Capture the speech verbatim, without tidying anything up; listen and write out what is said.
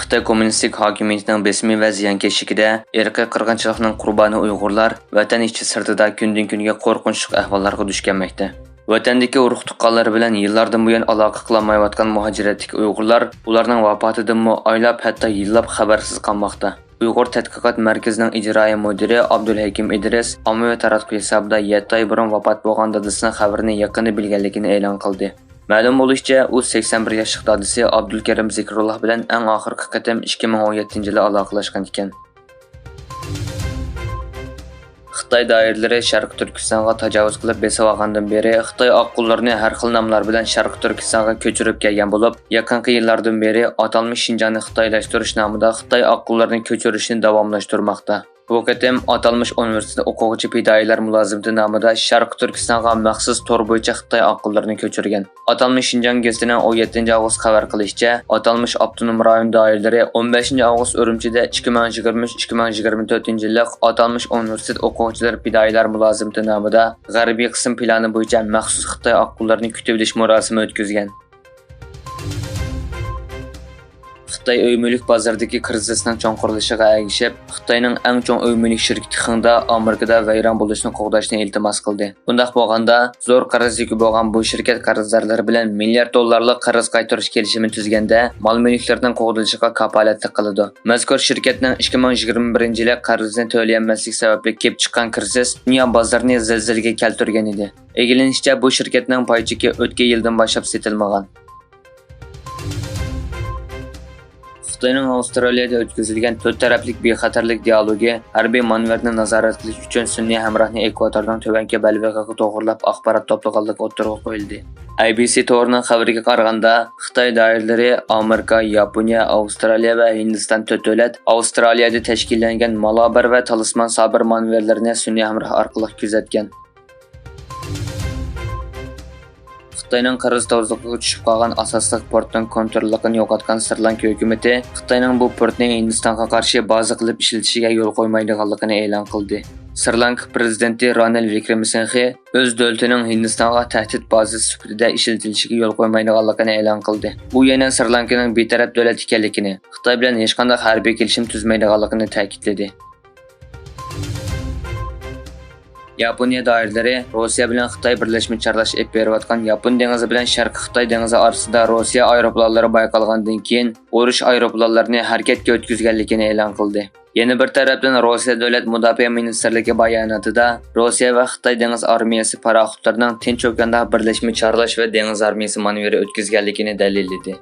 خىتاي كوممۇنىستىك ھاكىمىيىتىنىڭ بېسىمى ۋە زىيانكەشلىكىدە ئىرقىي قىرغىنچىلىقنىڭ قۇربانى ئۇيغۇرلار ۋەتەن ئىچى سىرتىدا كۈندىن-كۈنگە قورقۇنچلۇق ئەھۋاللارغا دۇچ كەلمەكتە. ۋەتەندىكى ئۇرۇق-تۇغقانلىرى بىلەن يىللاردىن بۇيان ئالاقە قىلالمايۋاتقان مۇھاجىرەتتىكى ئۇيغۇرلار ئۇلارنىڭ ۋاپاتىدىنمۇ ئايلاپ، ھەتتا يىللاپ خەۋەرسىز قالماقتا. ئۇيغۇر تەتقىقات مەركىزىنىڭ ئىجرائىي مۇدىرى ئابدۇلھەكىم ئىدرىس ئاممىۋى تاراتقۇ ھېسابىدا يەتتە ئاي بۇرۇن ۋاپات بولغان دادىسىنىڭ خەۋىرىنى يېقىندا بىلگەنلىكىنى ئېلان قىلدى. مەلۇم بولۇشىچە، ئۇ سەكسەن بىر ياشلىق دادىسى ئابدۇلكېرىم زىكرۇللا بىلەن ئەڭ ئاخىرقى قېتىم ئىككى مىڭ ئون يەتتىنچى يىلى ئالاقىلەشكەن ئىكەن. خىتاي دائىرىلىرى شەرقىي تۈركىستانغا تاجاۋۇز قىلىپ بېسىۋالغاندىن بېرى، خىتاي ئاققۇنلىرىنى ھەر خىل ناملار بىلەن شەرقىي تۈركىستانغا كۆچۈرۈپ كەلگەن بولۇپ، يېقىنقى يىللاردىن بېرى ئاتالمىش شىنجاڭنى خىتايلاشتۇرۇش نامىدا خىتاي ئاققۇنلىرىنى كۆچۈرۈشنى داۋاملاشتۇرماقتا. بۇ قېتىم ئاتالمىش ئۇنىۋېرسىتېت ئوقۇغۇچى پىدائىيلار مۇلازىمىتى نامىدا شەرقىي تۈركىستانغا مەخسۇس تور بويىچە خىتاي ئاققۇنلىرىنى كۆچۈرگەن. ئاتالمىش شىنجاڭ گېزىتىنىڭ ئون يەتتىنچى ئاۋغۇست خەۋەر قىلىشىچە، ئاتالمىش ئاپتونوم رايون دائىرىلىرى ئون بەشىنچى ئاۋغۇست ئۈرۈمچىدە ئىككى مىڭ يىگىرمە ئۈچ، ئىككى مىڭ يىگىرمە تۆتىنچى يىللىق ئاتالمىش ئۇنىۋېرسىتېت ئوقۇغۇچىلىرى پىدائىيلار مۇلازىمىتى نامىدا غەربىي قىسىم پىلانى بويىچە مەخسۇس خىتاي ئاققۇنلىرىنى كۈتۈۋېلىش مۇراسىمى ئۆتكۈزگەن. خىتاي ئۆي مۈلۈك بازىرىدىكى كىرىزىسنىڭ چوڭقۇرلىشىشىغا ئەگىشىپ، خىتاينىڭ ئەڭ چوڭ ئۆي مۈلۈك شىركىتى خېڭدا ئامېرىكىدا ۋەيران بولۇشنى قوغداشنى ئىلتىماس قىلدى. بۇنداق بولغاندا، زور قەرز يۈكى بولغان بۇ شىركەت قەرزدارلىرى بىلەن مىليارد دوللارلىق قەرز قايتۇرۇش كېلىشىمى تۈزگەندە، مال مۈلۈكلىرىنىڭ قوغدىلىشىغا كاپالەتلىك قىلىدۇ. مەزكۇر شىركەتنىڭ ئىككى مىڭ يىگىرمە بىرىنچى يىلى قەرزىنى تۆلىيەلمەسلىك سەۋەبلىك كېلىپ چىققان كىرىزىس دۇنيا بازىرىنى زىلزىلىگە كەلتۈرگەن ئىدى. ئىگىلىنىشىچە، بۇ شىركەتنىڭ پاي چېكى ئۆتكەن يىلدىن باشلاپ سېتىلمىغان. خىتاينىڭ ئاۋسترالىيەدە ئۆتكۈزۈلگەن تۆت تەرەپلىك بىخەتەرلىك دىئالوگى ھەربىي مانېۋىرنى نازارەت قىلىش ئۈچۈن سۈنئىي ھەمراھنى ئېكۋاتورنىڭ تۆۋەنكى بەلبېغىغا توغرىلاپ ئاخبارات توپلىغانلىقى ئوتتۇرىغا قويۇلدى. ئەي بى سى تورىنىڭ خەۋىرىگە قارىغاندا، خىتاي دائىرىلىرى ئامېرىكا، ياپونىيە، ئاۋسترالىيە ۋە ھىندىستان تۆت دۆلەت ئاۋسترالىيەدە تەشكىللەنگەن مالابار ۋە تالىسمان سابىر مانېۋىرلىرىنى سۈنئىي ھەمراھ ئارقىلىق كۆزەتكەن. خىتاينىڭ قەرز تۇزلۇقىغا چۈشۈپ قالغان ئاساسلىق پورتنىڭ كونتروللۇقىنى يوقاتقان سرىلانكا ھۆكۈمىتى خىتاينىڭ بۇ پورتنى ھىندىستانغا قارشى بازا قىلىپ ئىشلىتىشىگە يول قويمايدىغانلىقىنى ئېلان قىلدى. سرىلانكا پرېزىدېنتى رانىل ۋىكرېمسىنخې ئۆز دۆلىتىنىڭ ھىندىستانغا تەھدىت بازىسى سۈپىتىدە ئىشلىتىلىشىگە يول قويمايدىغانلىقىنى ئېلان قىلدى. ئۇ يەنە سرىلانكىنىڭ بىتەرەپ دۆلەت ئىكەنلىكىنى، خىتاي بىلەن ھېچقانداق ھەربىي كېلىشىم تۈزمەيدىغانلىقىنى تەكىتلىدى. ياپونىيە دائىرىلىرى روسىيە بىلەن خىتاي بىرلەشمە چارلاش ئېلىپ بېرىۋاتقان ياپون دېڭىزى بىلەن شەرقىي خىتاي دېڭىزى ئارىسىدا روسىيە ئايروپىلانلىرى بايقالغاندىن كېيىن، ئۇرۇش ئايروپىلانلىرىنى ھەرىكەتكە ئۆتكۈزگەنلىكىنى ئېلان قىلدى. يەنە بىر تەرەپتىن، روسىيە دۆلەت مۇداپىئە مىنىستىرلىكى باياناتىدا روسىيە ۋە خىتاي دېڭىز ئارمىيەسى پاراخوتلىرىنىڭ تىنچ ئوكياندا بىرلەشمە چارلاش ۋە دېڭىز ئارمىيەسى مانېۋىرى ئۆتكۈزگەنلىكىنى دەلىللىدى.